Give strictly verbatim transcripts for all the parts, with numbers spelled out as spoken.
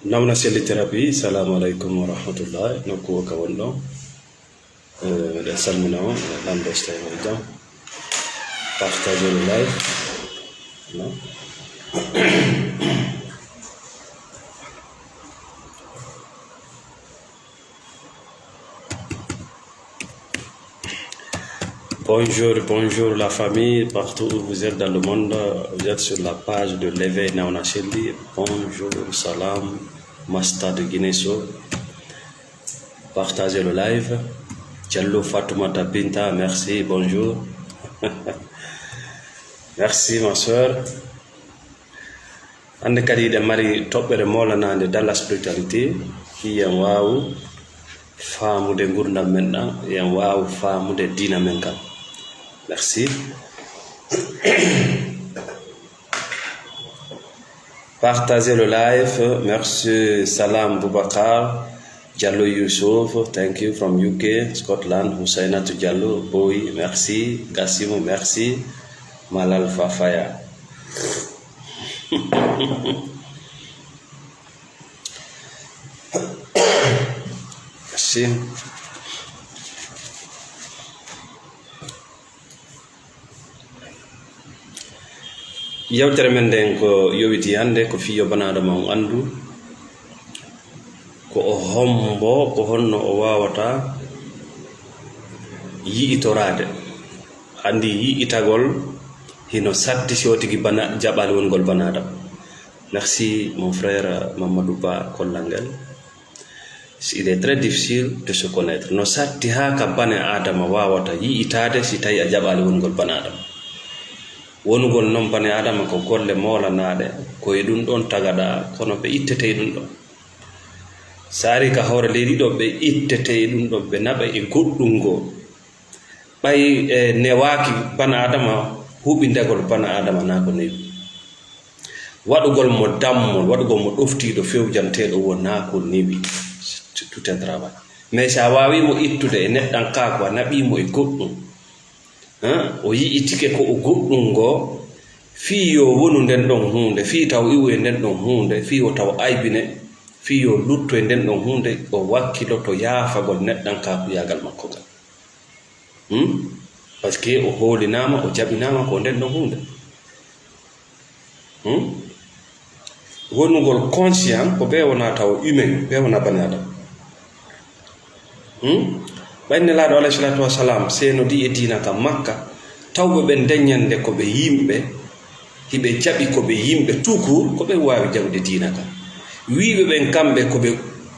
Namna selli thérapie, salamu alaikum wa rahmatullah. Nokku o ka wonɗo. Eh, ɗen salmina on, ɗan ɗo stay on jam. Partagez le live. Non? Bonjour, bonjour la famille, partout où vous êtes dans le monde, vous êtes sur la page de l'éveil Nauna Selli. Bonjour, salam, Masta de Guinée. Partagez le live. Diallo Fatoumata Binta, merci, bonjour. Merci, ma sœur. Hannde kadi eɗen mari toɓɓere moolanaande dans la spiritualité, fii en waawu faamude ngurndan men ɗan, en waawu faamude diina men kan. Merci. Partagez le live. Merci Salam Boubacar, Diallo Youssouf, thank you from U K, Scotland, Husainatu Diallo, Boy, merci, Gassimo, merci, Malal Fafaya. Merci. Yewtere men nden ko yowiti hannde ko fii yo bana Adama on anndu ko o hombo, ko honno o waawata yi'itoraade. Anndi yi'itagol hino satti si o tigi bana, jaɓaali wongol bana Adama. Merci mon frère Mamadou Ba kollal ngal. Il est très difficile de se connaître. No satti haa ka bane Adama waawata yi'itaade si tawi a jaɓaali wongol bane Adama. Wonugol non bane Adama ko golle moolanaaɗe, ko e ɗum ɗon tagaɗaa, kono ɓe ittete e ɗum ɗon. So ari ka hoore leydi ɗo, ɓe ittete e ɗum ɗon, ɓe naɓa e goɗɗum ngoo. Ɓay, e, newaaki bana Adama, huɓindagol bana Adama naa ko newi. Waɗugol mo dammol, waɗugol mo ɗoftiiɗo fewjanteeɗo woo naa ko newi. C'est tout un travail. Mais si a waawii mo ittude e neɗɗankaaku, a naɓii mo e goɗɗum, hein, o yi'itike ko o goɗɗum ngoo, fii yo wonu nden ɗon huunde, fii taw iwu e nden ɗon huunde, fii o taw aybine, fii yo luttu e nden ɗon huunde, o wakkiloto yaafagol neɗɗankaakuyaagal makko ngal. Hmm? Parce que o hoolinaama, o jaɓinaama ko nden ɗon huunde. Hmm? Wonugol conscient ko ɓe wona taw humain, ɓe wona bani Adam. Hmm? Ɓay Nelaaɗo alayhi salaatu wa salaam seenodii e diina ka Makka, tawɓe ɓen ndeññande ko ɓe yimɓe, hiɓe jaɓi ko ɓe yimɓe tout court, ko ɓe waawi jaɓude diina ka. Wiiɓe ɓen kamɓe ko ɓe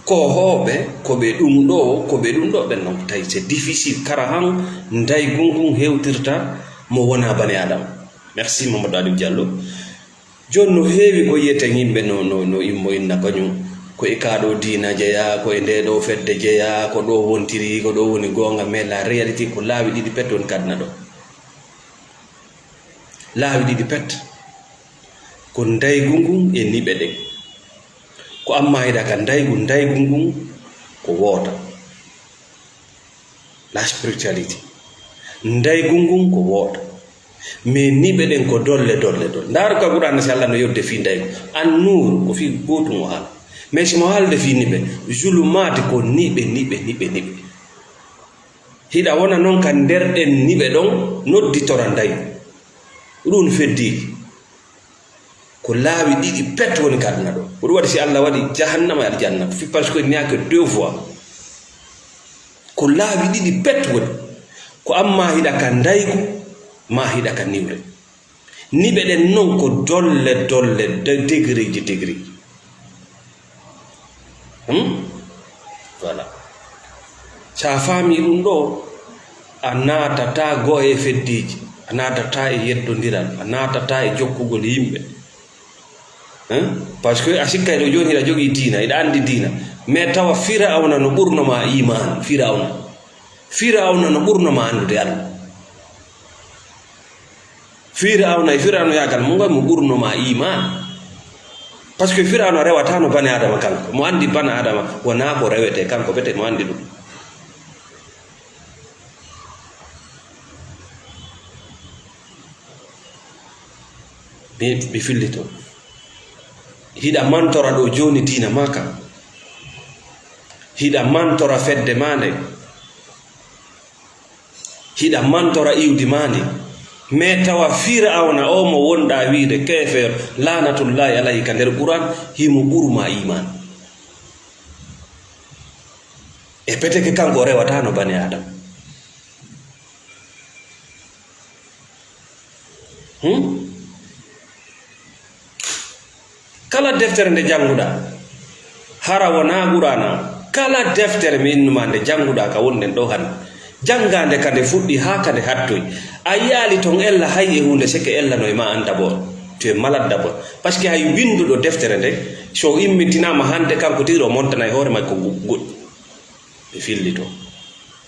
koohooɓe, ko ɓe ɗum ɗoo, ko ɓe ɗum ɗoo, ɓen non tawi c'est difficile. Kara han ndaygu ngun hewtirta mo wona bani Adam. Merci Mamadou Aliou Diallo. Jooni no heewi ko yiyeten yimɓe no, no, no immo inna kañum. Ko e kaa ɗoo diina jeyaa, ko e ndee ɗoo fedde jeyaa, ko ɗoo wontiri, ko ɗoo woni goonga, mais la réalité ko laawi ɗiɗi pet woni ka aduna ɗoo. Laawi ɗiɗi pet. Ko ndaygu ngun e niɓe ɗen. Ko amma hiɗa ka ndaygu, ndaygu ngun ko woota. La spiritualité. Ndaygu ngun ko woota. Mais niɓe ɗen ko dolle, dolle, dolle. Ndaaru ka Qur'aana si Allah no yodde fii ndaygu. An-nuur ko fii gootun o haala. Mais si mo haalde fii niɓe, zulumaati ko niɓe, niɓe, niɓe, niɓe. Hiɗa wona non ka nder ɗen niɓe ɗon, nodditora ndaygu. Ɗun feddiiji. Ko laawi ɗiɗi pet woni ka aduna ɗoo. Ko ɗum waɗi si Allah waɗi jahannama e aljanna, fi-, parce que il n'y a que deux voies. Ko laawi ɗiɗi pet woni. Ko amma hiɗa ka ndaygu, maa hiɗa ka niwre. Niɓe ɗen non ko dolle, dolle, de-, degré ji, degré ji. Hmm? Voilà. So a faami ɗum ɗoo, a naatataa goo e feddeeji, a naatataa e yeddondiral, a naatataa e jokkugol yimɓe. Hein? Parce que a sikkay ɗo jooni hiɗa jogii diina, hiɗa anndi diina. Mais tawa Firawna no ɓurno ma iimaan, Firawna. Firawna no ɓurno ma anndude Allah. Firawna e firawnoyaagal mum ngal mo ɓurno ma iimaan. Parce que Firawna rewataano bani Adama kanko. Mo anndi bani Adama wonaa ko rewetee kanko, bete mo anndi ɗum. Mi, mi fillito. Hiɗa mantora ɗo jooni diina maa kan. Hiɗa mantora fedde maa nde. Hiɗa mantora iwdi maa ndi. Mais tawa Firawna o mo wonɗa wiide keefeer, laanatullaahi alayhi ka nder Qur'an, himo ɓurma iman. E peteke kanko o rewatano bani Adam. Hmm? Kala deftere nde jannguɗa, hara wona Qur'ana, kala deftere mi innuma nde jannguɗa ka wonɗen ɗo hannde, jannga nde ka nde fuɗɗi haa ka nde hattoy. A yiyaali ton ella hay e huunde seke ella no e ma an d'abord. Tu es malade d'abord. Parce que hay winnduɗo deftere nde, so immintinama hannde kanko tigi o montanay hoore makko go-, goɗɗi. Ɓe fillito.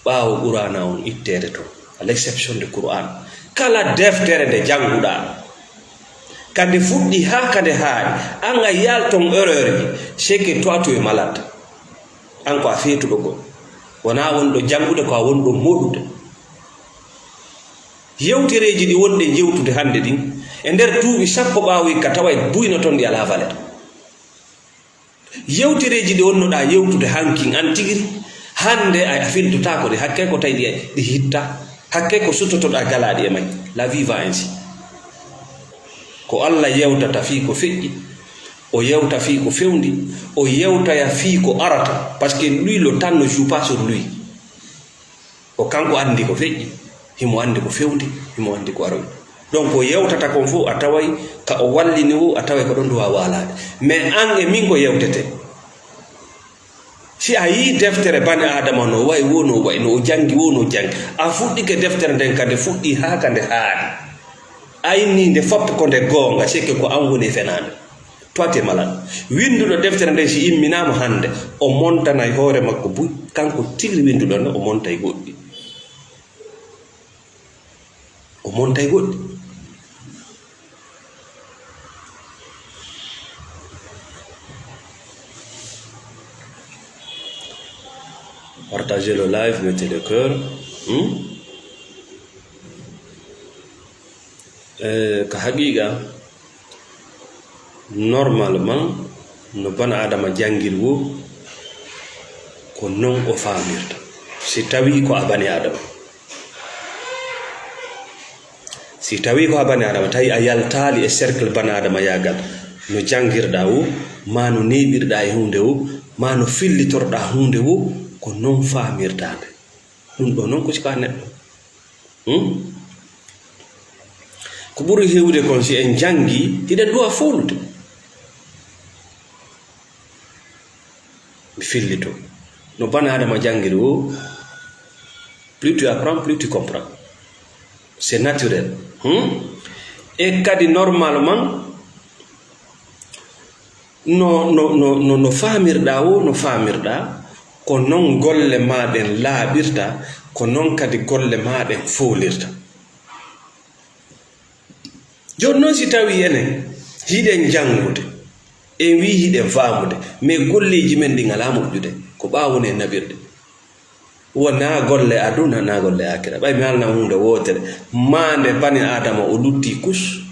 Ɓaawo Qur'ana on itteede to, à l'exception de Qur'an. Kala deftere nde jannguɗa, ka nde fuɗɗi haa ka nde haaɗi, an a yalton erreur ji, c'est que toi tu es malade. An ko a feetuɗo ko. Wona wonɗo janngude, ko a wonɗo moɗude. Yewtereeji ɗi wonɗen yewtude hannde ɗin, e nder duuɓi sappo ɓaawo hikka taway buynoton ɗi alaa valeur. Yewtereeji ɗi wonnoɗaa yewtude hankin an tigiri, hannde a, a filtotaako ɗi, hakkee ko tawi ɗi, ɗi hitta, hakkee ko suttotoɗaa galaaɗi e may. La vie va ainsi. Ko Alla yewtata fii ko feƴƴi, o yewta fii ko fewndi, o yewtaya fii ko arata. Parce que lui, le temps ne joue pas sur lui. O kanko anndi ko feƴƴi, himo anndi ko fewndi, himo anndi ko aroy. Donc, ko yewtata kon fof, a taway ka o wallini o, a taway ko ɗon duwa waalaade. Mais an e min ko yewtete. Si a yii deftere bani Aadama no wayi wo, no wayi, no o janngi wo, no janngi. A fuɗɗike deftere nden ka nde fuɗɗi haa ka nde haaɗi. A inni nde fof ko nde goonga, c'est que ko an woni e fenaande. Toi, tu es malade. Winnduɗo deftere nden si imminaama hannde, o montanay hoore makko buy, kanko tigi winnduɗo nde, o montay goɗɗi. O montay goɗɗi. Partagez le live, mettez le cœur. Hmm? Eh, ka haqiqa, normalement, no bani Adama janngiri wo, ko non o faamirta. Si tawi ko a bani Adama. Si tawi ko a bani Adama, tawi a yaltaali e cercle bani Adama yaagal, no janngirɗa wo, ma no neeɓirɗa e huunde wo, ma no fillitorɗa huunde wo, ko non faamirta nde. Ɗum ɗo non ko sika neɗɗo. Hmm? Ko ɓuri heewde kon, si en janngi, hiɗen duwa foolude. Mi fillito. No bani Adama janngiri wo, plus tu apprends, plus tu comprends. C'est naturel. Hmm? E kadi normalement, No, no, no, no, no faamirɗaa wo, no faamirɗaa, ko non golle maa ɗen laaɓirta, ko non kadi golle maa ɗen foolirta. Jooni non, si tawii enen hiɗen janngude, en wii hiɗen faamude, mais golleeji men ɗin alaa moƴƴude, ko ɓaawo woni e naɓirde. Wonaa golle aduna, naa golle akira. Ɓay mi haalna huunde wootere. Maande bani Aadama o lutti kus.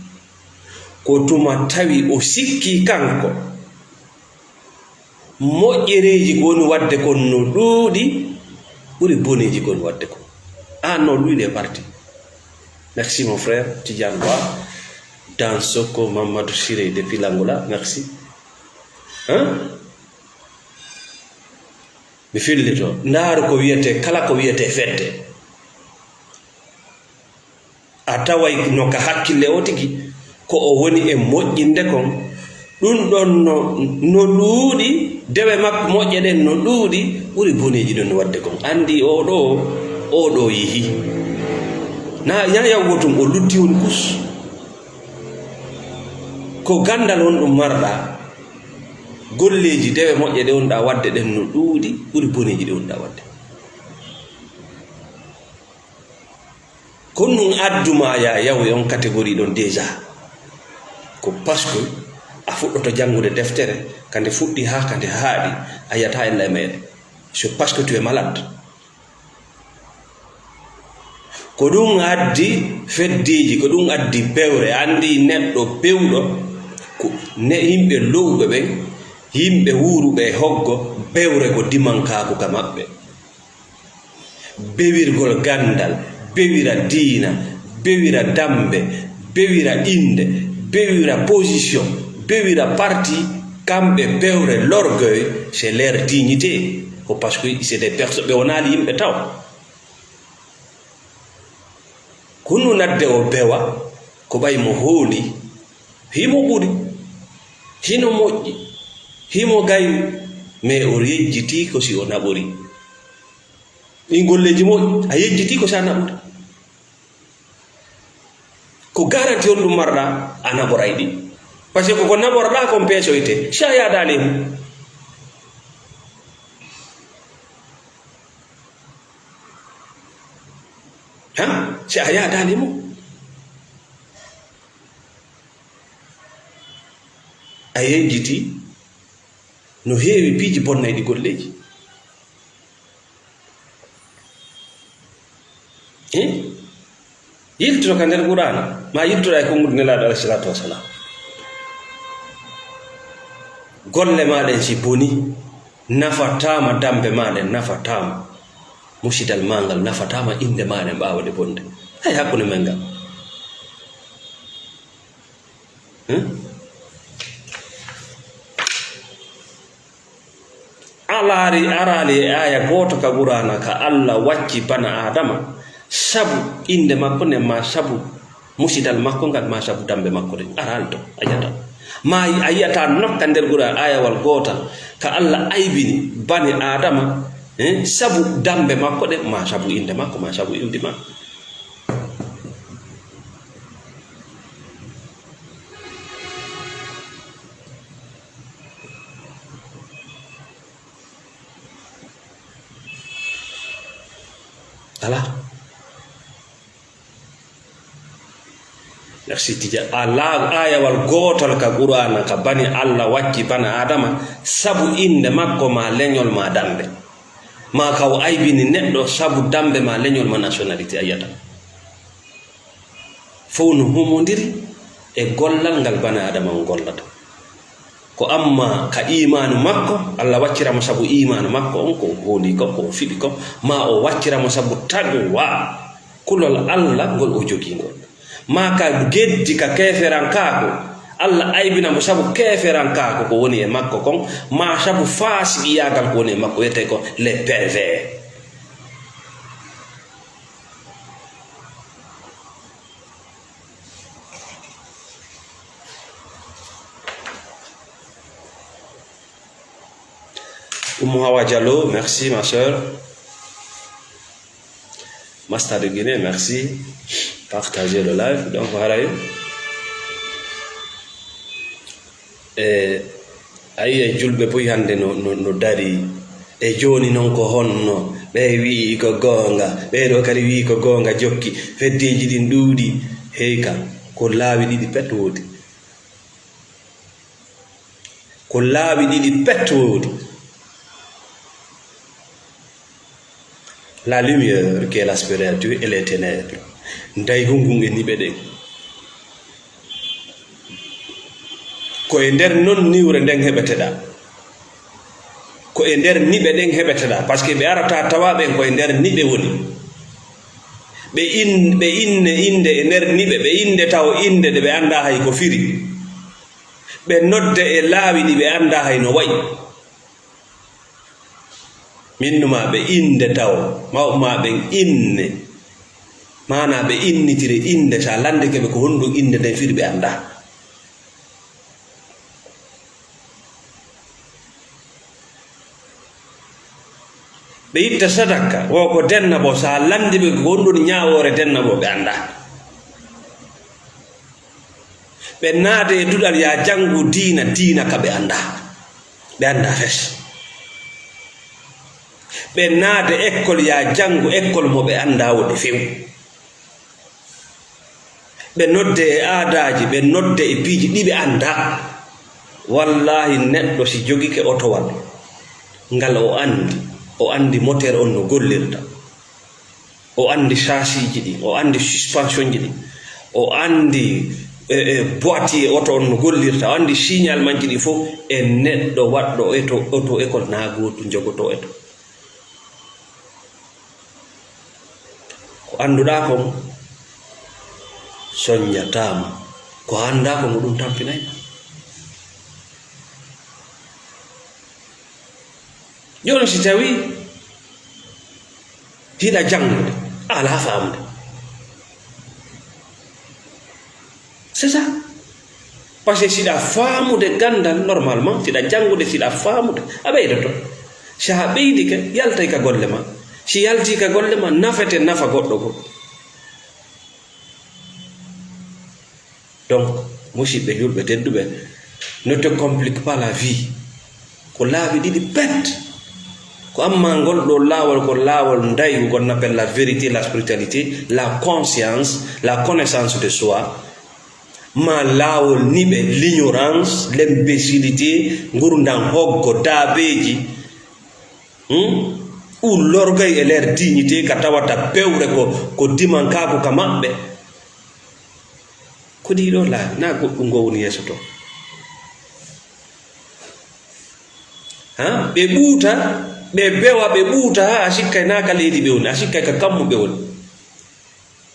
Ko tuma tawi o sikki kanko. Moƴƴereeji ko woni waɗde kon no ɗuuɗi, ɓuri boneeji ko woni waɗde kon. Ah non, lui, il est parti. Merci, mon frère, Tidiane Ba. Dan Soko, Mamadou Siré, depuis l'Angola. Merci. Hein? Mi fillito. Ndaaru ko wiyetee, kala ko wiyetee fedde. A taway no ka hakkille o tigi, ko o woni e moƴƴinde kon. Ɗum ɗon no, no ɗuuɗi, dewe makko moƴƴe ɗen no ɗuuɗi, ɓuri boneeji ɗon no waɗde kon. Anndi oo ɗoo, oo ɗoo yehi. Na, na yaw wotum, o lutti on kus. Ko ganndal honɗum marɗaa? Golleeji dewe moƴƴe ɗe wonɗaa waɗde ɗen no ɗuuɗi, ɓuri boneeji ɗe wonɗaa waɗde. Ko ɗum adduma ya yaw e on catégorie ɗon déjà. Ko parce que a fuɗɗoto janngude deftere, ka nde fuɗɗi haa ka nde haaɗi, a yiyata ella e meere. C'est parce que tu es malade. Ko ɗum addi feddeeji, ko ɗum addi pewre. Anndi neɗɗo pewɗo, Ko ne yimɓe lowɓe ɓen, yimɓe wuuruɓe e hoggo, bewre ko dimankaaku ka maɓɓe. Bewirgol ganndal, bewira diina, bewira dammbe, bewira innde, bewira position, bewira parti, kamɓe bewre, l'orgueil, c'est leur dignité. Ko parce que c'est des personnes, ɓe wonaali yimɓe taw. Kunu nadde o bewa, ko ɓay mo hooli, himo ɓuri, hino moƴƴi, himo gayni, mais o yejjitii ko si o naɓori. Ɗin golleeji moƴƴi, a yejjitii ko si a naɓori. Ko garanti on ɗum marɗa, a naɓoray ɗi. Parce que ko naɓorɗa kon peesoyte, si a yaadaali e mum. Ha? Si a yaadaali e mum. A yejjiti no heewi piiji bonnayɗi golleeji. Eh? Yiltito ka nder Qur'aana, ma yiltito e konguɗi Nelaaɗo alayhi salaatu wasalaam. Golle maa ɗen si boni, nafataama, dambe maa ɗen nafataama. Musidal maa ngal nafataama, innde maa ɗen ɓaawo ɗe bonde. Hay hakkunde men ngal. Hmm? A laari, araali e aaya gooto ka Qur'aana ka Alla wacci bana Aadama, sabu innde makko nden, maa sabu musidal makko ngal, maa sabu dambe makko ɗen. Araali to, a yi'ata. Maa a yi'ata nokka nder Qur'aana aayawal gootal ka Alla aybini bani Aadama, eh, sabu dambe makko ɗen, maa sabu innde makko, maa sabu iwdi makko. Alaa. Merci, Tija. Alaa aayawal gootal ka Qur'aana ka bani Alla wacci bana Aadama, sabu innde makko, maa leñol, maa dambe. Maa ka o aybini neɗɗo sabu dambe, maa leñol, maa nationalité, a yi'ata. Fow no humondiri e gollal ngal bani Aadama on gollata. Ko amma ka iimaanu makko, Alla waccira mo sabu iimaanu makko on, ko o hooli ko, ko o fiɓi ko, maa o waccira mo sabu taqwa, kulol Alla ngol o jogii ngol. Maa ka geddi ka keeferankaaku, Alla aybina mo sabu keeferankaaku ko woni e makko kon, maa sabu faasiqiyaagal ko woni e makko, wiyetee ko les pervers. Oumou Hawa Diallo, merci ma sœur. Masta de Guinée, merci. Partagez le live. Donc, haray, e, a yi'ay julɓe buy hannde no, no, no darii. E jooni non ko honno? Ɓee wi'i ko goonga, ɓee ɗoo kadi wi'i ko goonga, jokki. Feddeeji ɗin ɗuuɗi. Hey ka, ko laawi ɗiɗi pet woodi. Ko laawi ɗiɗi pet woodi. La lumière qui est la spiritualité et les ténèbres. Ndaygu ngun e niɓe ɗen. Ko e nder non niwre nden heɓeteɗaa. Ko e nder niɓe ɗen heɓeteɗaa. Parce que ɓe arata tawa ɓen ko e nder niɓe woni. Ɓe in-, ɓe inne innde e nder niɓe, ɓe innde taw innde ɗe ɓe anndaa hay ko firi. Ɓe nodde e laawi ɗi ɓe anndaa hay no wa'i. Min numa ɓe innde taw, mawɓe maa ɓen inne. Maanaa ɓe innitire innde, so a lanndike ɓe ko honɗun innde nden firi, ɓe anndaa. Ɓe itta sadaka, wo ko denna bo, so a lanndi ɓe ko honɗun ñaawoore denna bo, ɓe anndaa. Ɓe naade e duɗal, yaa janngu diina, diina ka ɓe anndaa. Ɓe anndaa fes. Ɓe naade ekkol, yaa janngu ekkol mo ɓe anndaa woni few. Ɓe nodde e aadaaji, ɓe nodde e piiji ɗi ɓe anndaa. Wallaahi, neɗɗo si jogike otowal, ngal o anndi, o anndi moteur on no gollirta, o anndi chassis ji ɗin, o anndi suspension ji ɗin, o anndi e, e boîtier oto on no gollirta. A anndi signal majji ɗi fof e neɗɗo waɗɗo eto, auto école naa gootu jogotoo eto. Ko annduɗaa kon soññataa ma, ko anndaa kon ko ɗum tampinay ma. Jooni si tawii hiɗa janngude, a alaa faamude. C'est ça. Parce que siɗa faamude ganndal, normalement, siɗa janngude, siɗa faamude, a ɓeydoto. Si a ɓeydike, yaltay ka golle ma. Si yaltii ka golle ma, nafete nafa goɗɗo goo. Donc, musiɓɓe julɓe tedduɓe, ne te complique pas la vie. Ko laabi ɗiɗi pet. Ko amma ngol ɗo laawol, ko laawol ndaygu, qu'on appelle la vérité, la spiritualité, la conscience, la connaissance de soi. Ma laawol niɓe, l'ignorance, l'imbécilité, ngurndan hoggo, daabeeji. Hmm? Ou l'orgueil et leur dignité, ka tawata bewre ko, ko dimankaaku ka maɓɓe. Ko ɗii ɗoo laabi, naa goɗɗum ngoo woni yeeso to. Ha? Ɓe ɓuuta, ɓe bewa, ɓe ɓuuta, haa a sikkay naa ka leydi ɓe woni, a sikkay ka kammu ɓe woni.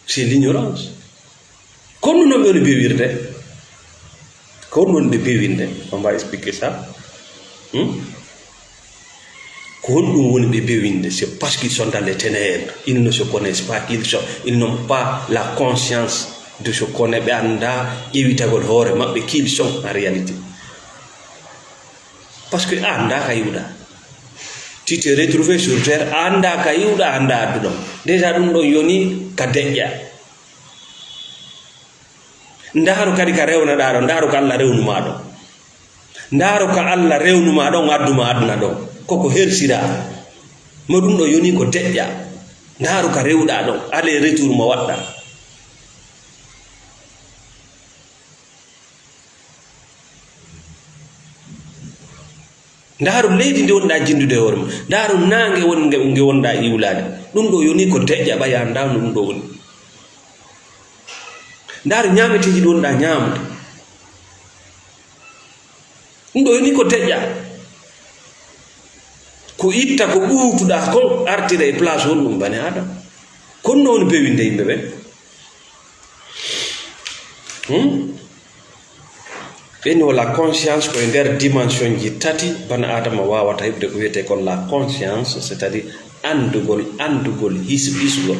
C'est l'ignorance. Ko honɗum non ɓe woni bewirde? Ko honɗum woni ɓe bewinde? On va expliquer ça. Hmm? Ko honɗum woni ɓe bewinde? C'est parce qu'ils sont dans les ténèbres. Ils ne se connaissent pas, ils sont, ils n'ont pas la conscience de se connaître. Ɓe anndaa ƴeewitagol hoore maɓɓe, qui ils sont en réalité. Parce que a anndaa ka iwɗaa. Tu t'es retrouvé sur terre, a anndaa ka iwɗaa, a anndaa aduna on. Déjà ɗum ɗon yoni ka deƴƴa. Ndaaru kadi ka rewnaɗaa ɗon, ndaaru ka Alla rewnu maa ɗon. Ndaaru ka Alla rewnu maa ɗon, addu maa aduna ɗon. Koko hersiraa. Mo ɗum ɗo yoni ko deƴƴa. Ndaaru ka rewɗaa ɗon, aller retour mo waɗɗaa. Ndaaru leydi ndi wonɗaa jinndude e hoore mum. Ndaaru naange won nge, nge wonɗaa iwlaade. Ɗum ɗo yoni ko deƴƴa ɓay a anndaa no ɗum ɗo woni. Ndaaru ñaameteeji ɗi wonɗaa ñaamude. Ɗum ɗo yoni ko deƴƴa. Ko itta ko ɓuutuɗaa kon artira e place honɗum bani Aadama. Kon no woni bewinde yimɓe ɓen. Hmm? Ɓen wala conscience ko e nder dimension ji tati, bana Adama wawata heɓde ko wiyetee kon la conscience, c'est-à-dire anndugol, anndugol, his-, hisgol.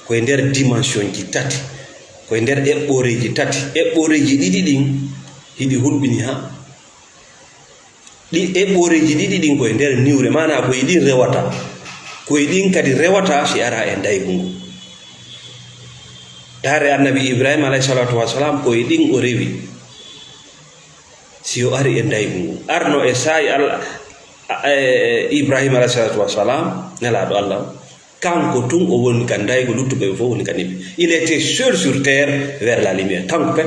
Ko e nder dimension ji tati, ko e nder eɓɓooreeji tati. Eɓɓooreeji ɗiɗi ɗin hiɗi hulɓini ha. Ɗi eɓɓooreeji ɗiɗi ɗin ko e nder niwre, maanaa ko e ɗin rewata. Ko e ɗin kadi rewata si ara e ndaygu ngu. Taare Annabi Ibrahima alayhi salatu wassalam, ko e ɗin o rewi. Si o ari e ndaygu ngu. Arno e saa'i Alla, a, e, Ibrahima alayhi salatu wassalam, nelaaɗo Alla, kanko tun o woni ka ndaygu, luttuɓe ɓe fof woni ka niɓe. Il était seul sur terre vers la lumière. Kanko pet.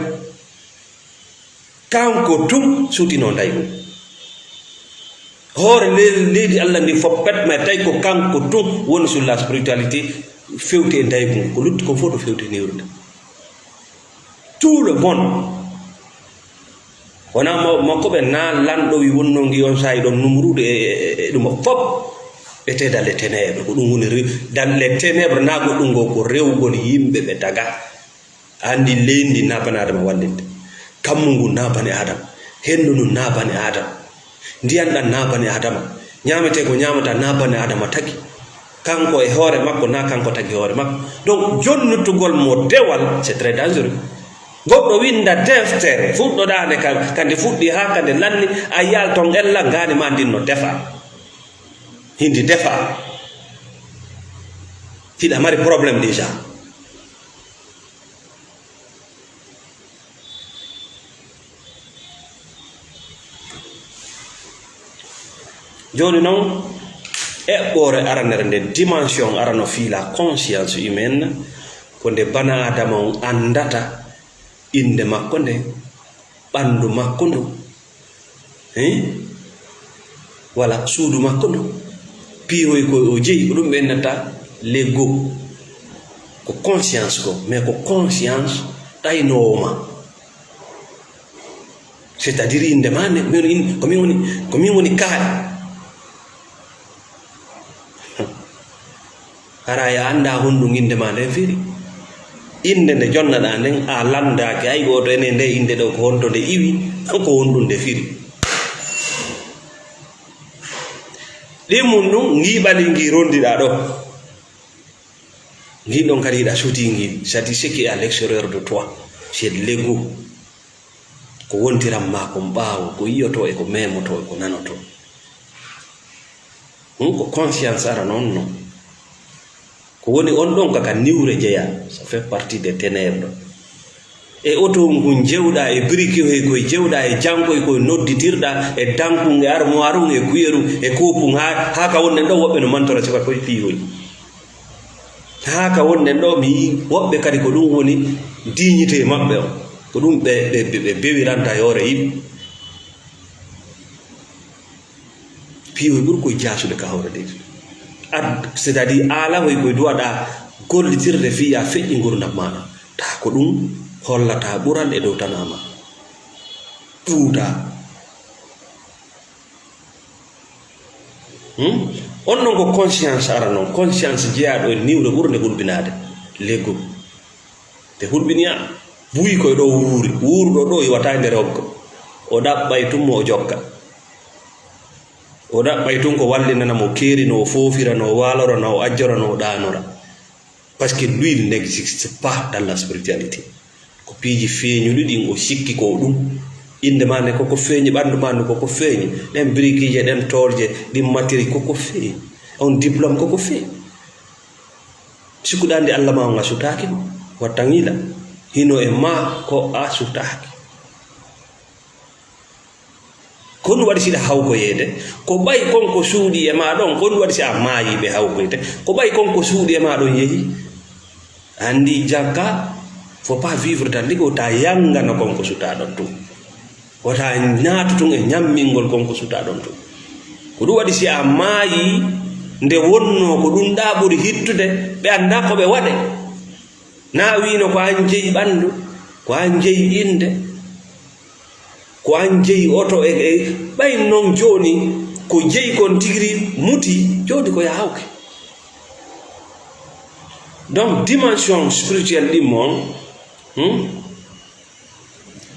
Kanko tun suutino ndaygu. Hoore le-, leydi Alla ndi fof pet, mais tawi ko kanko tun woni sur la spiritualité, fewti e ndaygu ngu. Ko lutti kon fof no fewti e niwrude. Tout le monde. Wonaa ma-, makko ɓe naa lanɗo wi wonnoo ngi on saa'i ɗon Numruudu e, e, e, e ɗum fof. Ɓe te dans les ténèbres. Ko ɗum woni re-, dans les ténèbres, naa goɗɗum ngo, ko rewgol yimɓe ɓe taga. A anndi leydi ndi naa bani Aadama wallinde. Kammu ngu naa bani Aadama. Henndu ndun naa bani Aadama. Ndiyan ɗan naa bani Aadama. Ñaametee ko ñaamata naa bani Aadama tagi. Kanko e hoore makko naa kanko tagi hoore makko. Donc, jonnitugol mo dewal, c'est très dangereux. Goɗɗo winnda deftere, fuɗɗoɗaa nde ka, ka nde fuɗɗi haa ka nde lanni, a yiyay ton ella ngaandi maa ndin no defa. Hindi defa. Hiɗa mari problème déjà. Jooni non, eɓɓoore aranere nden, dimension arano fii la conscience humaine, ko nde bana Adama on anndata innde makko nden, ɓanndu makko ndu, hein? Wala suudu makko ndu, piiwoy ko o jeyi, ko ɗum ɓe innata l'ego. Ko conscience ko, mais ko conscience ɗaynoowo ma. C'est-à-dire, innde ma nde, min in-, ko min woni, ko min woni kaaɗe. Hara a anndaa honɗum innde ma nden firi. Innde nde jonnaɗaa nden, a lanndaaki hay gooto ene nde innde ɗo, ko honto nde iwi, ko honɗum nde firi. Ɗin mum ɗum, ngii ɓalii ngii rondiɗaa ɗo. Ngin ɗon kadi hiɗa sutii ngin, c'est-à-dire ce qui est à l'extérieur de toi, c'est l'ego. Ko wontiran ma kon ɓaawo, ko yi'otoo e ko memotoo e ko nanotoo. Ɗum ko conscience ara non non. Ko woni on ɗon ka, ka niwre jeyaa, ça fait partie des ténèbres ɗo. E oto ngun jewɗaa, e birikihoy koy jewɗaa, e jankoy koy nodditirɗaa, e dankun, e armoire un, e kuyerun, e koopun, haa, haa ka wonɗen ɗo woɓɓe no mantora sifa koy piihoy. Haa ka wonɗen ɗo, mi yi'i woɓɓe kadi ko ɗum woni dignité maɓɓe on. Ko ɗum ɓe, ɓe, ɓe, ɓe bewiranta e hoore yimɓe. Piihoy ɓuri koye jaasude ka hoore leydi. Ad-, c'est-à-dire, aalahoy koye duwaɗaa gollitirde fii yaa feƴƴi ngurdam maaɗa. Taa ko ɗum hollata ɓural e dow tanaa ma. Ɗuuɗaa. Hmm? On non ko conscience ara non. Conscience jeyaaɗo e niwre ɓurnde hulɓinaade. Leggu. Te hulɓiniyaa. Buy koye ɗo wuuri. Wuuruɗo ɗo iwata e nder hoggo. O ɗaɓɓay tun mo o jokka. O ɗaɓɓay tun ko wallinana mo keeri, no o foofira, no o waalora, no o ajjora, no o ɗaanora. Parce que l'huile n'existe pas dans la spiritualité. Ko piiji feeñuɗi ɗin o sikki ko ɗum. Innde ma nde koko feeñi, ɓanndu ma ndu koko feeñi, ɗen birikiije, ɗen toolje, ɗin matériel koko feeñi. On diplôme koko feeñi. Sikkuɗaa ndi Allah ma on a sutaaki mo, watta ngiila. Hino e ma ko a sutaaki. Ko ɗum waɗi si ɗa hawkoyeede, ko ɓay kon ko suuɗi e maa ɗon, ko ɗum waɗi si a maayi ɓe hawkoyte, ko ɓay kon ko suuɗi e maa ɗon yehi. Anndi jakka, faut pas vivre dans l'ego, ta yangano kon ko sutaa ɗon tun. Wota naatu tun e ñammingol kon ko sutaa ɗon tun. Ko ɗum waɗi si a maayi, nde wonnoo ko ɗum ɗaa ɓuri hittude, ɓe anndaa ko ɓe waɗe. Na wiino ko an jeyi ɓanndu, ko an jeyi innde, ko an jeyi oto e, e, ɓay non jooni ko jeyi kon tigiri muti, jooni ko ya hawke. Donc, dimension spirituelle ɗin mon, hmm,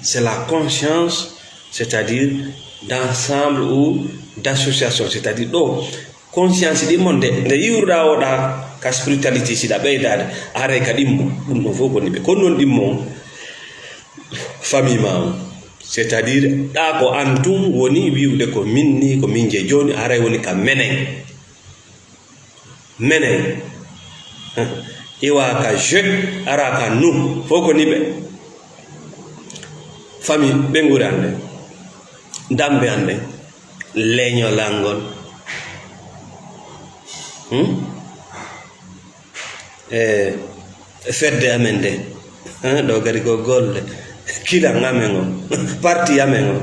c'est la conscience, c'est-à-dire d'ensemble ou d'association, c'est-à-dire ɗo, conscience ɗin mon nde, nde iwruɗaa oɗa ka spiritualité, si ɗa ɓeydaade, a haray ka ɗimmo, ɗum ɗon fof ko niɓe. Kono noon ɗimmo on, famille ma on, c'est-à-dire ɗa ko an tun woni wi'ude ko min ni, ko min jeyi. Jooni a haray woni ka menen. Menen. Iwa ka je, ara ka nu, fof ko niɓe. Famille, ɓe nguuri an ɓe. Dambe an ɓe. Leñolal ngol. Hmm? E fedde amen nde. Hein, ɗo kadi ko golle. Kilan amen o. Parti amen o.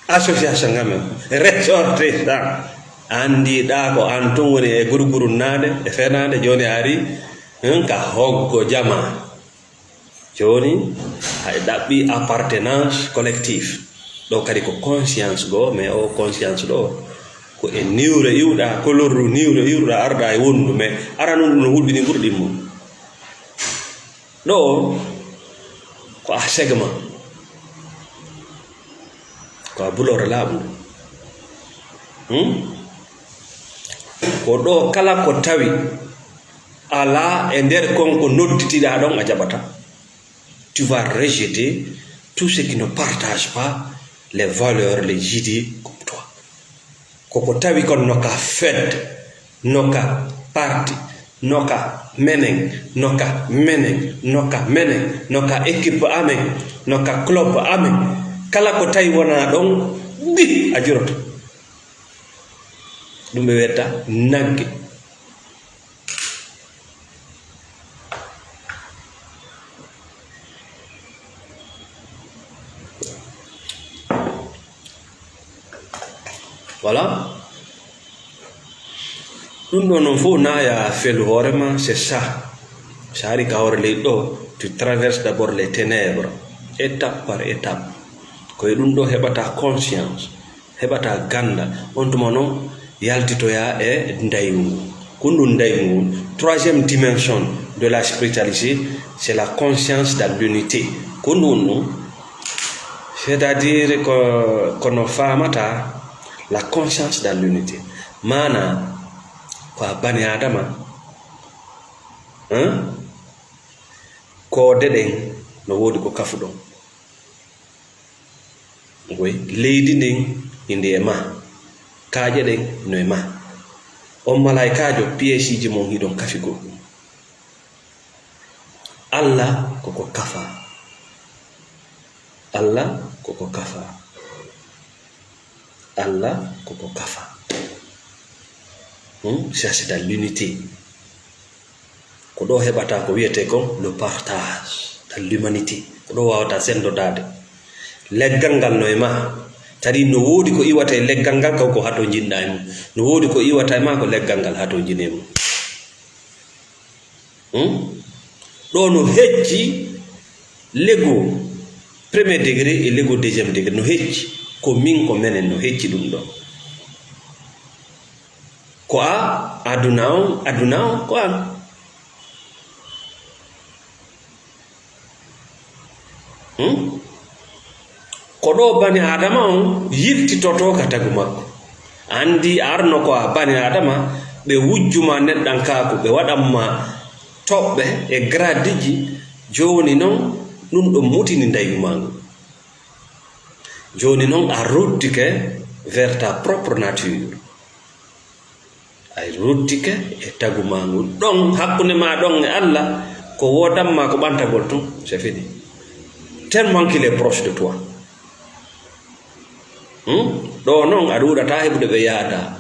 Association amen o. Ressortissant. Anndiɗaa ko an tun woni e gurgurunnaade, e fenaande, jooni a ari, hein, ka hoggo jamaa. Jooni, hay ɗaɓɓi appartenance collective. Ɗo kadi ko conscience goo, mais o conscience ɗo, ko e niwre iwɗa, kolorru niwre iwɗa, arɗa e wondu, mais ara nun ɗum no hulɓini ɓurɗi mum. Ɗo, ko a segment. Ko a bulore laaɓndu. Hmm? Ko ɗo kala ko tawi alaa e nder kon ko nodditiɗaa ɗon a jaɓata. Tu vas rejeter tout ce qui ne partage pas les valeurs, les idées comme toi. Koko tawi kon no ka fed, no ka parti, no ka menen, no ka menen, no ka menen, no ka équipe amen, no ka club amen. Kala ko tawi wonaa ɗon, bi a juroto. Ɗum ɓe wetta nagge. Voilà. Ɗum ɗo noon fof na ya felu hoore ma, c'est ça. So ari ka hoore leydi ɗo, Tu traverses d'abord les ténèbres, étape par étape. Ko e ɗum ɗo heɓata conscience, heɓata ganda. On tuma noon yaltitoya e ndaygu ngu. Ko ɗum ndaygu ngu. Troisième dimension de la spiritualité, c'est la conscience dans l'unité. Ko ɗum ɗum. C'est-à-dire ko, ko no faamata la conscience dans l'unité. Maana ko a bani Adama, hein? Koode ɗen no woodi ko kafuɗon. Ngoy, leydi ndin indi e ma. Kaaƴe ɗen no e ma. On malaykaajo, piyeesiiji mon hiɗon kafi ko. Alla ko ko kafa. Alla ko ko kafa. Alla ko ko kafa. Hmm? Ça, c'est dans l'unité. Ko ɗo heɓata ko wiyetee kon le partage dans l'humanité. Ko ɗo wawata sendodaade. Leggal ngal no e ma. Kadi no woodi ko iwata e leggal ngal, kaw ko hato jinɗa e mum. No woodi ko iwata e ma, ko leggal ngal hato jine mum. Hmm? Ɗo no hecci lego premier degré e lego deuxième degré. No hecci. Ko min, ko menen, no hecci ɗum ɗo. Ko a, aduna on, aduna on, ko an. Hmm? Ko ɗo bani Adama on yiltitotoo ka tagu makko. Anndi arno ko a bani Adama, ɓe wujju ma neɗɗankaaku, ɓe waɗan ma toɓɓe e gradiji, jooni non ɗum ɗo mutini ndaygu maa ngu. Jooni non a ruttike vers ta propre nature. Ay ruttike e tagu maa ngu. Ɗon hakkunde maa ɗon e Alla, ko woodan ma ko ɓantagol tun, c'est fini. Tellement qu'il est proche de toi. Hmm? Ɗo non a ɗuuɗata heɓude ɓe yaada.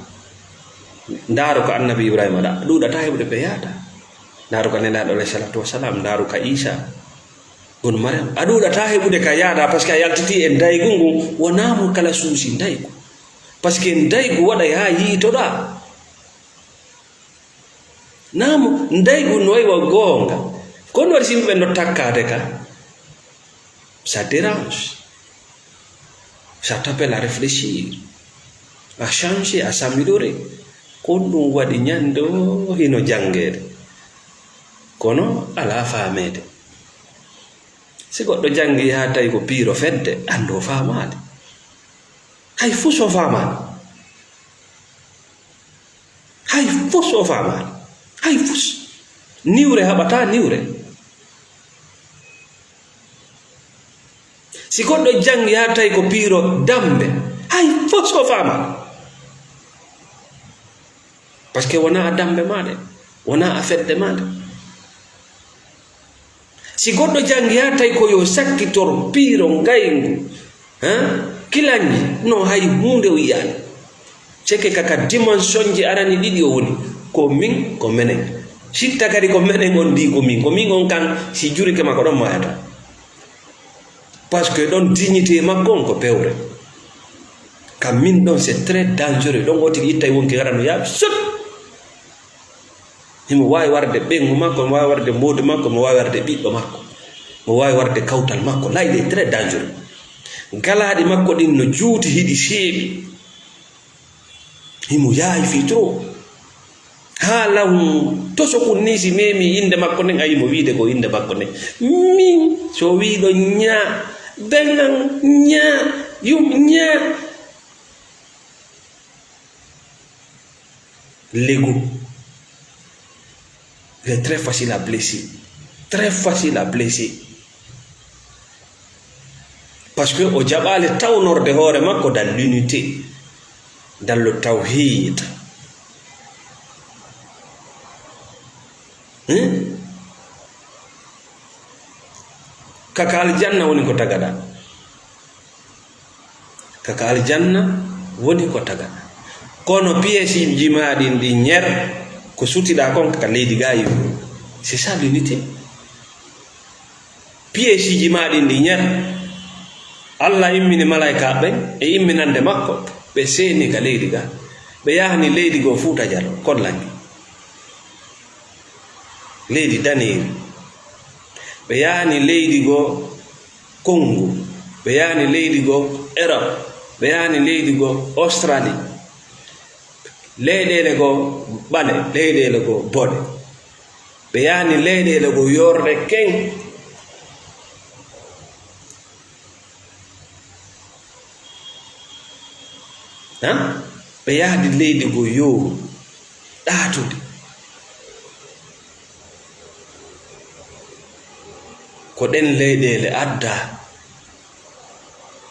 Ndaaru ka Annabi Ibrahima ɗa, a ɗuuɗata heɓude ɓe yaada. Ndaaru ka Nelaaɗo alayhi salatu wassalam, ndaaru ka Isa. Bun Mariam, a ɗuuɗata heɓude ka yaada, parce que a yaltiti e ndaygu ngu, wonaa mo kala suusi ndaygu. Parce que ndaygu waɗay haa yiitoɗaa. Naa mo, ndaygu no wayi wa goonga. Ko no waɗi si yimɓe no takkaade ka? Ça dérange. Ça t'appelle à réfléchir, à changer, à s'améliorer. Ko ɗum waɗi ñande o hino janngeede. Kono alaa faameede. Si goɗɗo janngi haa tawi ko piiro fedde, anndo faamaade. Hay fus o faamaani. Hay fus o faamaani. Hay fus. Niwre haɓataa niwre. Si goɗɗo janngi haa tawi ko piiro dammbe, hay fus o faamaani. Parce que wonaa a dammbe maa de, wonaa a fedde maa de. Si goɗɗo janngi haa tawi ko yo sakkitor piiro ngayngu, hein, kilanji, no hay huunde o yiyaani. Ceke kaka dimension ji arani ɗiɗi o woni, ko min, ko menen. Sitta kadi ko menen on ndi ko min. Ko min on kan, si jurike ma ko ɗon mayata. Parce que ɗon dignité makko on ko pewre. Ka min ɗon, c'est très dangereux. Ɗon o tigi ittay wonki gara no yaaɓi sot. Himo waawi warde ɓeyngu makko, mo waawi warde mboodi makko, mo waawi warde ɓiɗɗo makko, mo waawi warde kawtal makko. Là, il est très dangereux. Galaaɗi makko ɗin no juuti, hiɗi seeɓi. Himo yaawi fii trop. Haa lahum tosokun nii si meemi innde makko nden, a himo wiide ko innde makko nden. Min, so wiiɗo ñaa, beŋan ñaa, yum ñaa. Legu. Il est très facile à blesser. Très facile à blesser. Parce que o jaɓaali tawnorde hoore makko dans l'unité, dans le tawhid. Hmm? Kaka aljanna woni ko tagaɗa. Kaka aljanna woni ko taga. Kono piyeesiiji maa ɗin ɗi ñer, ko sutiɗaa kon ka leydi gaa yiwu. C'est ça l'unité. Piyeesiiji maa ɗin ɗi ñer. Allah immini malaykaaɓe ɓen e imminande makko, ɓe seeni ka leydi gaa. Ɓe yahani leydi goo Fuuta Jaloo, Kollangi. Leydi daneeri. Ɓe yahani leydi goo Congo, ɓe yahani leydi goo Europe, ɓe yahani leydi goo Australie. Leyɗeele goo ɓale, leyɗeele goo boɗe. Ɓe yahani leyɗeele goo yoorɗe keŋ. Han? Ɓe yahdi leydi goo yowndi, ɗaatundi. Ko ɗen leyɗeele addaa.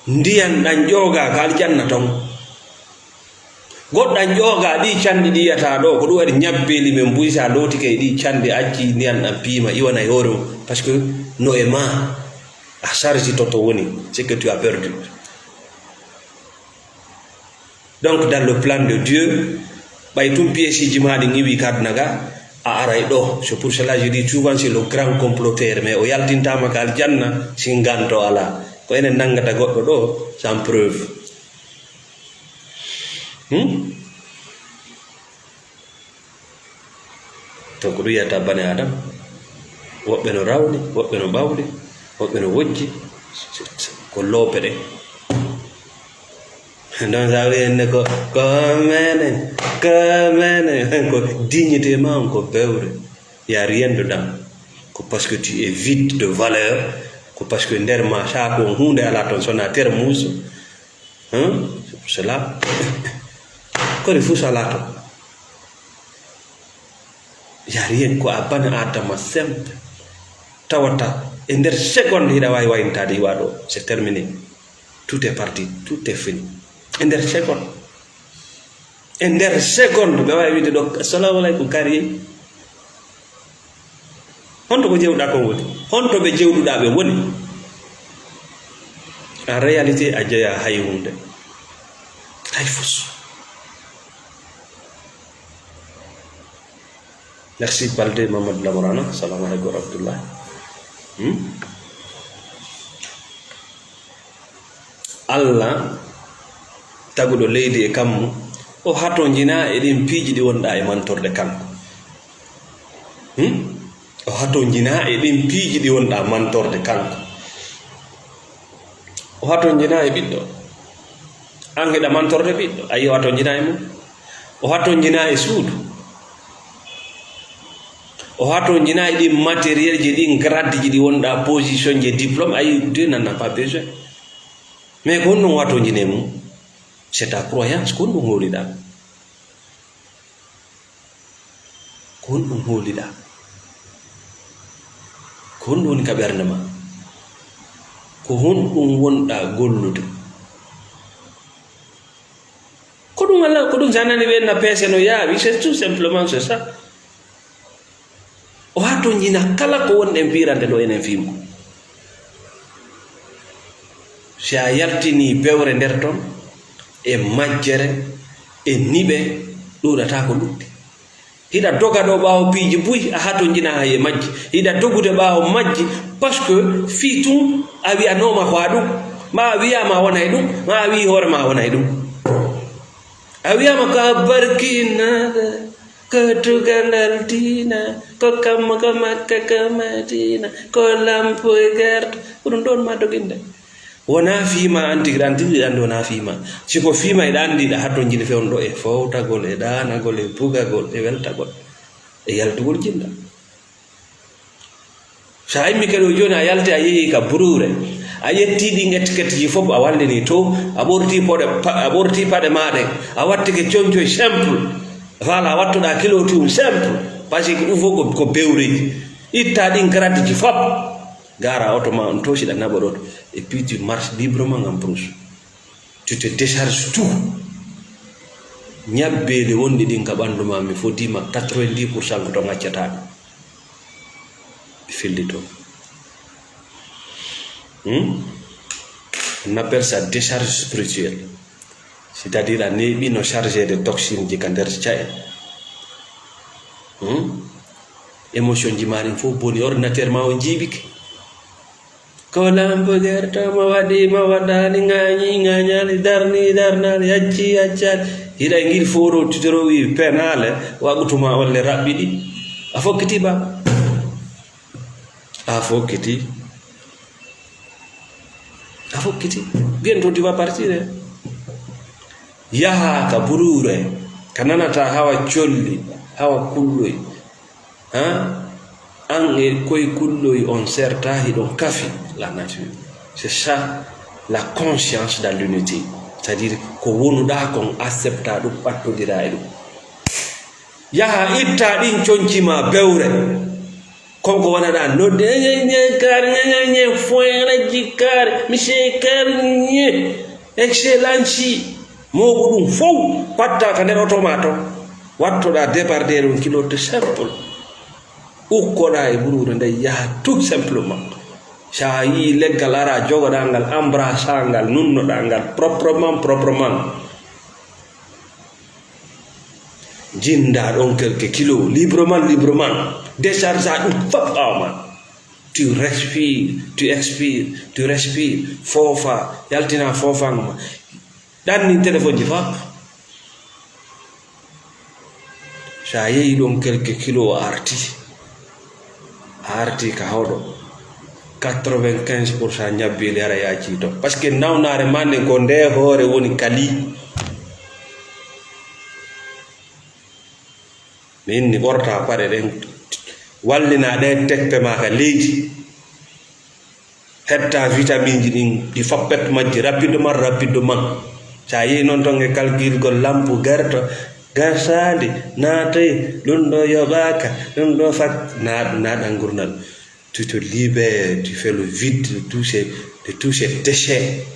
Ndiyan ɗan ƴoogaa ka aljanna ton. Goɗɗan ƴoogaa ɗii canɗi ɗi yiyataa ɗoo, ko ɗun waɗi ñabbeeli men buy, si a lootike e ɗii canɗi, accii ndiyan ɗan piima, iwana e hoore mun, parce que no e maa, a charge to to woni, ce que tu as perdu. Donc, dans le plan de Dieu, ɓay tun pièce ji maa ɗin iwii ka aduna ga, a aray ɗoo. C'est pour cela je dis souvent, c'est le grand comploteur, mais o yaltintaama ka aljanna, si nganto alaa. Ko enen nanngata goɗɗo ɗoo, sans preuve. Hmm? To ko ɗun yiyata bani Aadama. Woɓɓe no rawni, woɓɓe no ɓawli, woɓɓe no wojji. Ko loope ɗen. Donc, ça veut dire ko, ko menen, ko menen, ko dignité maa on ko bewre. Y a rien dedans. Ko parce que tu es vide de valeur, ko parce que nder maa saako on huunde alaa ton, so wonaa termuusu. Hein? C'est pour cela. Kori fuu salaa ton. Y a rien, ko a bani Aadama simple. Tawata e nder seconde hiɗa waawi wayntaade iwa ɗoo. C'est terminé. Tout est parti, tout est fini. E nder seconde. E nder seconde, ɓe waawi wiide ɗoo, "Assalamu aleykum, kaari yehi." Honto ko jewɗaa kon woni? Honto ɓe jewɗuɗaa ɓen woni? En réalité, a jeyaa hay huunde. Hay fus. Merci Balde Mamadou Lamorana. Assalamu aleykum wa rahmatullah. Hmm? Alla, taguɗo leydi e kammu, o hatonjinaa e ɗin piiji ɗi wonɗaa e mantorde kanko. Hmm? O hatonjinaa e ɗin piiji ɗi wonɗaa mantorde kanko. O hatonjinaa e ɓiɗɗo. An hiɗa mantorde ɓiɗɗo, a yi'i o hatonjinaa e mun. O hatonjinaa e suudu. O hatonjinaa e ɗin matériel ji, ɗin grade ji ɗi wonɗaa, position ji, diplôme, a yi'i, tu n'en as pas besoin. Mais ko honɗun o hatonjinii e mun? C'est ta croyance, ko honɗun hooliɗaa? Ko honɗun hooliɗaa? Ko honɗun woni ka ɓernde maa? Ko honɗun wonɗaa gollude? Ko ɗun Alla, ko ɗun si a nanii ɓe na peese no yaawi, c'est tout simplement c'est ça. O hatonjina kala ko wonɗen fiirande ɗoo enen fii mun. Si a yaltinii bewre nder ton, e majjere, e niɓe, ɗuuɗataa ko lutti. Hiɗa doga ɗoo ɓaawo piiji buy, a hatonjinaa hay e majji. Hiɗa dogude ɓaawo majji, parce que fii tun a wi'anooma ko a ɗun, maa a wi'aama a wonay ɗun, maa a wi'i hoore maa a wonay ɗun. A wi'aama ko a barkiinaaɗo, ko tugalal diina, ko kammu ko Makka ko Madiina, ko lampoy garta, ko ɗun ɗon maa doginde. Wonaa fii maa an tigi, an tigi hiɗa anndi wonaa fii maa. Si ko fii maa hiɗa anndi, hiɗa hatonjini fewndo e fowtagol, e ɗaanagol, e bugagol, e weltagol, e yaltugol jinna. Si a immike ɗoo jooni, a yalti, a yehi ka buruure, a ƴetti ɗin étiquette ji fof, a wallini to, a ɓorti paɗe, pa-, a ɓorti paɗe maa ɗen, a wattike concoy simple, voilà, a wattoɗaa kilo tun simple, parce que ɗun fof ko, ko bewreeji. Itta ɗin grade ji fof, gaara oto maa on to, si ɗa naɓa ɗoo, et puis tu marches librement en brousse. Tu te décharges tout. Ñabbeeli wonɗi ɗin ka ɓanndu maa, mi fodii ma quatre-vingt-dix pour cent ko to ngaccataa ɗi. Ɓe fillitoo. Hmm? On appelle ça décharge spirituelle. C'est-à-dire, a neeɓiino chargé de toxine ji ka nder ca'e. Hmm? Émotion ji maa ɗin fof boni, ordinateur maa on jiiɓike. Ko lampo gerto mo waɗi, mo waɗaani, ŋaañi, ŋaañaali, darni, darnaali, yacci, yaccaali. Hiɗa e ngil fooro tutoro wi penaale, waɗutu ma olle raɓɓiɗi. A fokkiti ba. A fokkiti. A fokkiti. Bientôt tu vas partir, hein. Yaha ka buruure, ka nanata hawa colli, hawa kulloy. Hein? An e koy kulloy on serta hiɗon kafi la nature. C'est ça la conscience dans l'unité. C'est-à-dire ko wonuɗa kon accepta ɗum, ɓattodira e ɗum. Yaha itta ɗin conci ma bewre. Kon ko wanaɗa nodde, "Ñe, ñe, ñe, kar, ñe, ñe, ñe, foyre, jikar, monsieur, kar, ñe, excellence." Mooɓu ɗum fow patta ka nder oto ma ton. Wattoɗa départ ɗum kilo tout simple. Ukkoɗa e buruure nde yaha tout simplement. Sa yii leggal ara jogoɗa ngal, embrassa ngal, nunnoɗa ngal proprement, proprement. Jinda ɗon quelques kilos, librement, librement. Décharge ɗum fop ɓaawo ma. Tu respires, tu expires, tu respires. Foofa, yaltina foofaango ma. Ɗanni téléphone ji fop. Sa yehi ɗon quelques kilos a arti. A arti ka hoɗo. Quatre-vingt-quinze pour cent ñabbeeli ara yaaci ton. Parce que nawnaare ma nden ko nde hoore woni kali. Min ni ɓorta paɗe ɗen, wallina ɗe teppe ma ka leydi. Hetta vitamine ji ɗin, ɗi fappet majji rapidement, rapidement. Sa yehi non ton e calcul gol lampu gerto, garsandi, naatoy, ɗum ɗo yoɓaka, ɗum ɗo fat, na, na ɗan gurnal. Tu te libères, tu fais le vide de tous ces, de tous ces déchets.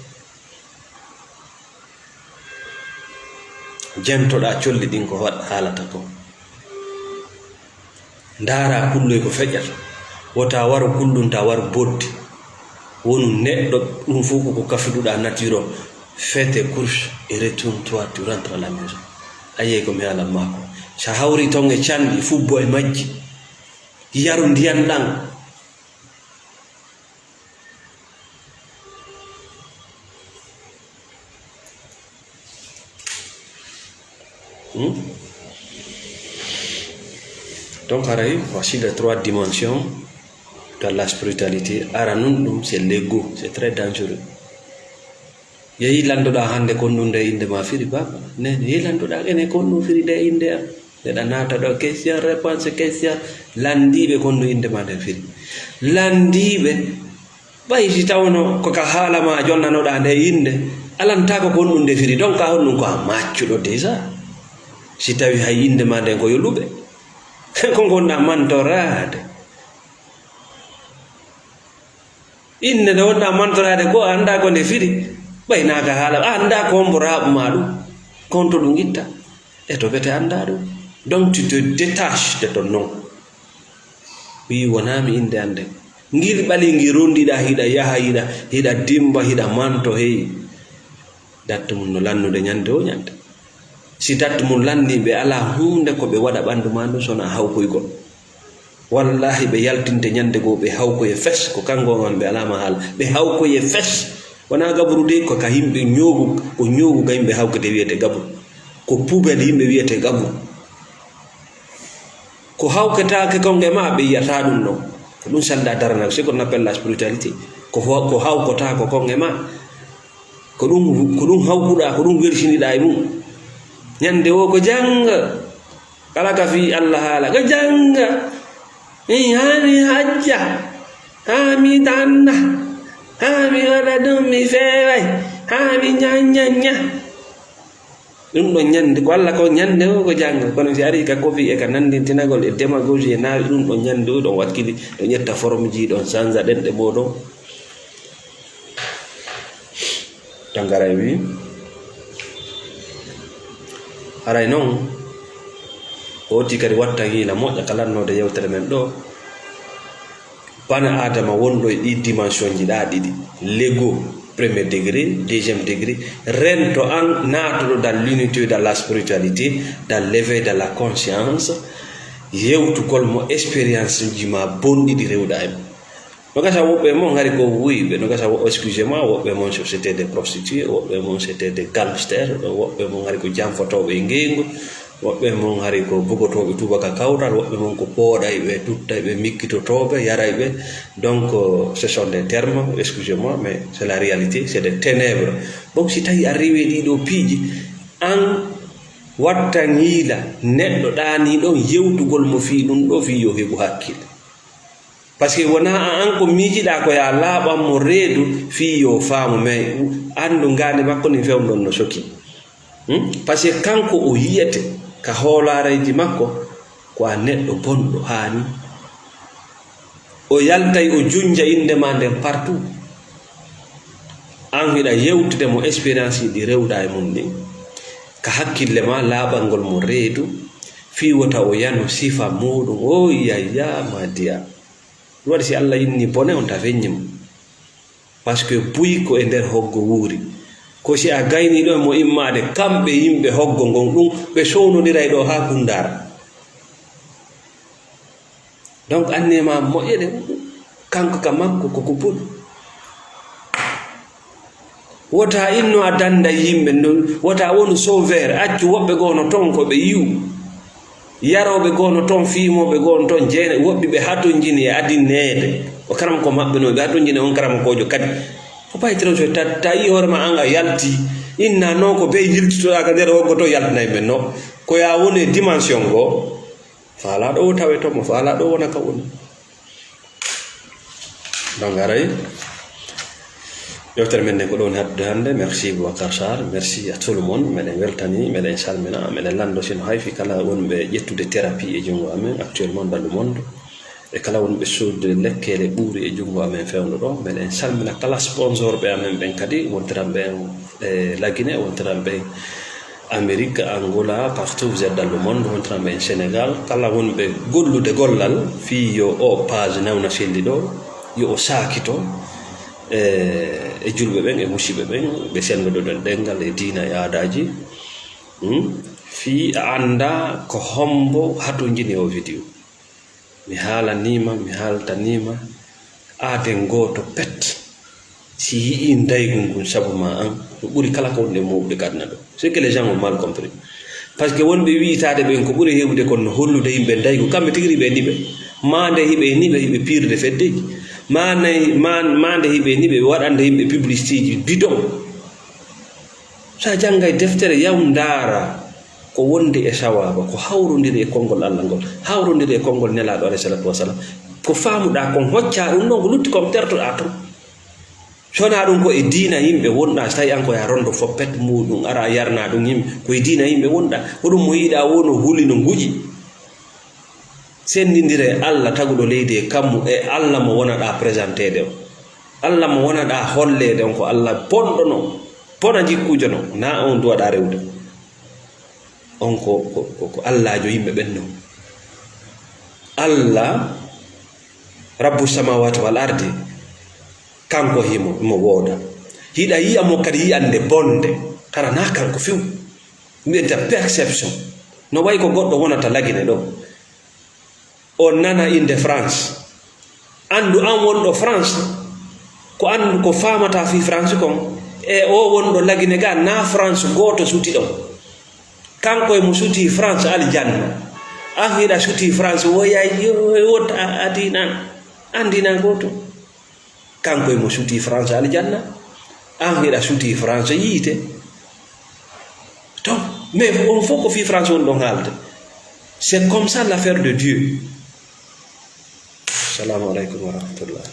Jentoɗa colli ɗin ko waɗ-, haalata ko. Ndaara kulloy ko feƴƴata. Wota waru kullunta, waru boddi. Wonu neɗɗo, ɗum fof ko ko kafiduɗa nature o. Fais tes courses et retourne-toi, tu rentres à la maison. A yiyay ko mi haalan ma ko. Sa hawri ton e canɗi, fubbo e majji. Yaru ndiyan ɗan. Hmm? Donc, haray, voici les trois dimensions de la spiritualité. Ara nun ɗum, c'est l'ego, c'est très dangereux. Yehi landoɗa hande kon ɗum nde innde ma firi, baba. Nene, yehi landoɗa ene kon ɗum firi nde innde am. Ndeɗa naata ɗo, question, réponse, question. Landiiɓe kon ɗum innde ma nden firi. Landiiɓe, ɓay si tawno ko ka haala ma jonnanoɗa nde innde, alantako kon ɗum nde firi. Donc, ka honɗum ko a maccuɗo déjà. Si tawi hay innde ma nden ko yo luɓe. Ko ngonɗa mantoraade. Innde nde wonɗa mantoraade goo, a anndaa ko nde firi. Ɓay naaka haala, a anndaa ko hombo raaɓu ma ɗum. Kon to ɗum itta. E to bete anndaa ɗum. Donc, tu te détaches de ton nom. Wii, wonaa mi innde an nden. Ngil ɓali ngi rondiɗa, hiɗa yaha, hiɗa, hiɗa dimba, hiɗa manto, hey. Date mum no lannude ñande o ñande. Si date mum lanni, ɓe alaa huunde ko ɓe waɗa ɓanndu ma ndun, so wonaa hawkoygol. Wallaahi, ɓe yaltinte ñande goo, ɓe hawkoye fes, ko kanko on ɓe alaa ma haala. Ɓe hawkoye fes. Wonaa gaburu de, ko ka yimɓe ñoogu, ko ñoogu ka yimɓe hawkete wiyete gaburu. Ko poubelle yimɓe wiyete gaburu. Ko hawketaake kon e ma, ɓe yiyata ɗum ɗon. Ko ɗum sannda daranal, c'est qu'on appelle la spiritualité. Ko haw-, ko hawkotaako kon e ma. Ko ɗum, ko ɗum hawkuɗaa, ko ɗum weltiniɗaa e mum. Ñande woo ko jannga. Kala ka fii Allah haala, ko jannga. Min haa mi hajja, haa mi danna, haa mi waɗa ɗum mi feeway, haa mi ña, ña, ña. Ɗum ɗon ñande, ko Allah ko ñande woo ko jannga. Kono si ari ka kofi e ka nanndintinagol e démagogie e naawi, ɗum ɗon ñande o ɗon wakkili, ɗon ƴetta forme ji, ɗon sanza ɗenɗe mooɗon. Tangara e wi, haray non, o ti kadi wattan hiila moƴƴa ka lannoode yewtere men ɗo. Bana Adama wonɗo e ɗi dimension ji ɗa ɗiɗi, l'ego, premier degré, deuxième degré, rento an naatuɗo dans l'unité, dans la spiritualité, dans l'éveil de la conscience, yewtugol mo expérience ji ma bonɗi ɗi rewɗa e mum. No gasa woɓɓe e mon hari ko wuyɓe, no gasa wo-, excusez-moi, woɓɓe e mon c'était des prostituées, woɓɓe e mon c'était des gangsters, woɓɓe e mon hari ko janfotooɓe e ngeengu, Woɓɓe mon hari ko bugotooɓe tubaka kawtal, woɓɓe mon ko pooɗayɓe, tuttayɓe, mikkitotooɓe, yarayɓe. Donc, euh, ce sont des termes, excusez-moi, mais c'est la réalité, c'est des ténèbres. Donc, si tawi a rewi ɗiɗo piiji, an watta ngiila neɗɗo ɗaani ɗon yewtugol mo fii ɗum ɗo, fii yo heɓu hakkille. Parce que wonaa a an ko miijiɗaa ko yaa laaɓan mo reedu fii yo faamu, mais anndu ngaandi makko ndin fewndon no soki. Hmm? Parce que kanko o yiyete ka hoolaareeji makko ko a neɗɗo bonɗo haani. O yaltay o junja innde maa nden partout. An hiɗa yewtude mo expérience ɗi rewɗaa e mum ɗin. Ka hakkille maa laaɓangol mo reedu fii wota o yanu sifa muuɗum. O yaya ma diya. Ɗum waɗi si Allah inni bone on ta feññi mo. Parce que buy ko e nder hoggo wuuri. Ko si a gayni ɗo e mo immaade, kamɓe yimɓe hoggo ngon ɗum, ɓe sownodiray ɗo haa Kundaara. Donc, anne ma moƴƴere, kanko ka makko ko ko boni. Wota inno a danda yimɓe, no, wota wonu sauveur, accu woɓɓe goo no ton ko ɓe yi'u. Yarooɓe goo no ton, fiimooɓe goo no ton, jeena, woɓɓe ɓe hatonjini e adineede. O karam ko maɓɓe no, ɓe hatonjini on karam koojo kadi. Ko payi tiro so ta, ta yi hoore ma an a yalti, inna no ko be yiltitoɗa ka nder woggo to yaltinay men no. Ko ya woni e dimension goo. Faalaaɗo o tawe to mo, faalaaɗo o wona ka woni. Donc, haray, yewtere men nden ko ɗo woni haddude hannde. Merci Boubacar Sarr, merci à tout le monde. Meɗen weltani, meɗen salmina, meɗen lanndo sino hay fi kala wonɓe ƴettude thérapie e junngo amen actuellement dans le monde. E kala wonɓe soodude lekkeele ɓuuri e junngo amen fewndo ɗo. Meɗen salmina kala sponsor ɓe amen ɓen kadi, wontiran ɓen e Lagine, wontiran ɓen Amérique, Angola, partout vous êtes dans le monde, wontiran ɓen Sénégal. Kala wonɓe gollude gollal fii yo o page Newna Selli ɗo, yo o saakito e, e julɓe ɓen, e musiɓɓe ɓen, ɓe senndoɗen ɗenngal e diina e aadaaji. Hmm? Fii a annda ko hombo hatonjini o vidéo. Mi haalaniima, mi haaltaniima, aaden gooto pet. Si yi'ii ndaygu ngun sabu maa an, no ɓuri kala ko wonde mawɓe ka aduna ɗo. C'est que les gens ont mal compris. Parce que wonɓe wi'itaade ɓen ko ɓuri heewude kon no hollude yimɓe ndaygu, kamɓe tigi ɓe niɓe. Maa nde hiɓe niɓe, hiɓe piirde feddeji. Maa nde, maa, maa nde hiɓe niɓe, ɓe waɗande yimɓe publicité ji bidon. So a janngay deftere, yaw ndaara ko wonde e sawaaba, ko hawrondiri e konngol Allah ngol, hawrondiri e konngol Nelaaɗo alayhi salatu wasalam. Ko faamuɗaa kon, hoccaa ɗum ɗon, ko lutti kon, pertoɗaa ton. So wonaa ɗum, ko e diina yimɓe wonɗaa, so tawi an ko yaa rondo foppet muuɗum, ara yarna ɗum yimɓe, ko e diina yimɓe wonɗaa. Ko ɗum mo yiɗaa woo no huli, no nguƴi. Senndindire Allah taguɗo leydi e kammu e Allah mo wonaɗaa présenteede on. Allah mo wonaɗaa holleede on ko Allah bonɗo non, bona jikkuujo non, naa on duwaɗaa rewde. On ko, ko, ko, ko Allaajo yimɓe ɓen non. Allah, Rabbu samawati wal ardi, kanko himo, himo wooda. Hiɗa yi'a mo kadi yi'ande bonde, hara naa kanko few. Mbiyete perception. No way ko goɗɗo wonata Lagine ɗo. O nana innde France. Anndu an wonɗo France, ko anndu ko faamata fii France kon, e o wonɗo Lagine ga, naa France gooto suti ɗon. Kanko e mo suti France aljanna. An hiɗa suti France, woyay, yo, wota a, a diina, an diina gooto. Kanko e mo suti France aljanna, an hiɗa suti France yiite. Donc, mais on fof ko fii France woni ɗon haalde. C'est comme ça l'affaire de Dieu. Assalamu aleykum wa rahmatullah.